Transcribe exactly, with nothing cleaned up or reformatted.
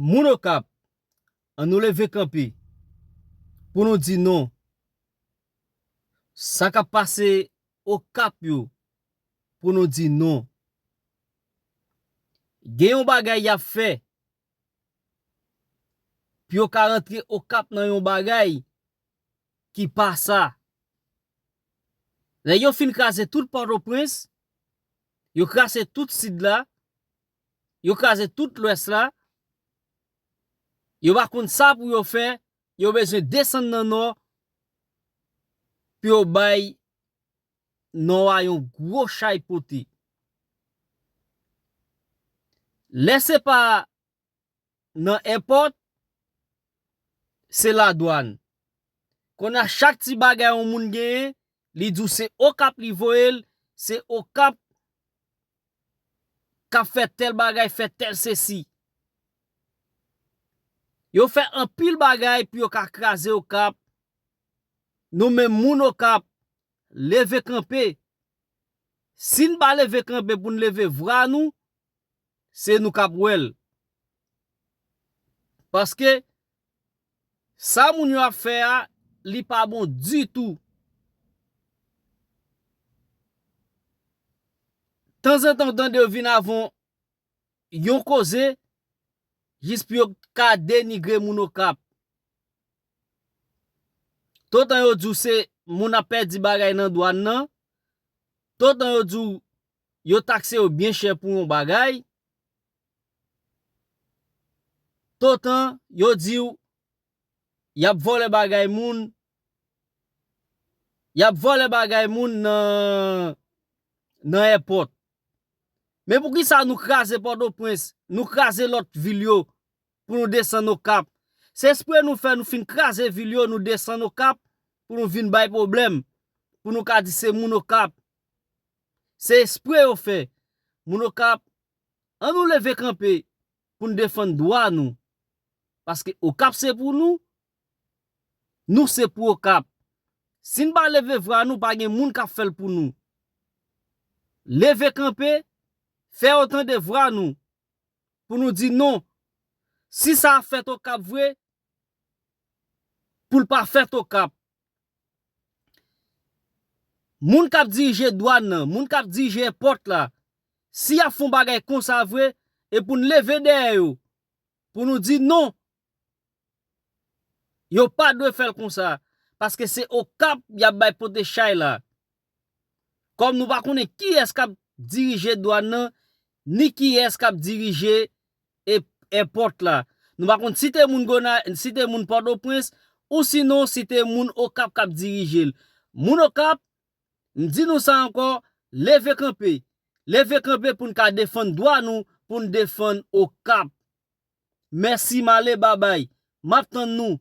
Moun Okap, ann nou leve kanpe pou nou di non. Sa k ap pase Okap yo, pou nou di non. Gen yon bagay y ap fè pou yo ka rantre Okap nan yon bagay ki pa sa. Lè yo fin kraze tout Pòtoprens, yo kraze tout Sid la, yo kraze tout Lwès la, yo pa konn sa pou yo fè, yo bezwen desann nan Nò pou yo bay Nò a yon gwo chay pote. Lè se pa nan èpòt, se ladwàn. Kounye a chak ti bagay yon moun genyen, li di w se Okap li voye l, se Okap k ap fè tèl bagay, fè tèl sesi. Yo fè anpil bagay pou yo ka kraze Okap. Nou menm moun Okap, leve kanpe. Si n pa leve kanpe pou n leve vwa nou, se nou k ap wè l. Paske sa moun yo ap fè a, li pa bon ditou. Tanzantan w tande yo vin avè yon koze jis pou yo ka denigre moun Okap. Toutan yo di w se moun ap pèdi bagay nan dwàn nan, toutan yo di w yo takse yo byen chè pou yon bagay, toutan yo di w y ap vòlè bagay moun, y ap vòlè bagay moun nan, nan èpòt. Men poukisa nou kraze Pòtoprens, nou kraze lòt vil yo pou nou desann Okap? Se espre nou fè, nou fin kraze vil yo, nou desann Okap pou nou vin bay pwoblèm, pou nou ka di se moun Okap. Se espre yo fè. Moun Okap, ann nou leve kanpe pou n defann dwa nou. Paske Okap se pou nou, nou se pou Okap. Si n pa leve vwa nou, pa gen moun k ap fè l pou nou. Leve kanpe, fè yo tande vwa nou, pou nou di non. Si sa ap fèt Okap vre, pou l pa fèt Okap. Moun k ap dirije dwàn nan, moun k ap dirije èpòt la, si y ap fè yon bagay konsa vre, e pou n leve dèyè yo, pou nou di non, yo pa dwe fè l konsa, paske se Okap y ap bay pote chay la. Kòm nou pa konnen kiyès k ap dirije dwàn nan, ni kiyès k ap dirije e, èpòt la. Nou pa konn si te moun Gona, si te moun Pòtoprens, ou sinon si te moun Okap k ap dirije l. Moun Okap, m di nou sa ankò, leve kanpe. Leve kanpe pou n ka defann dwa nou, pou n defann Okap. Mèsi, m ale, babay. M ap tann nou.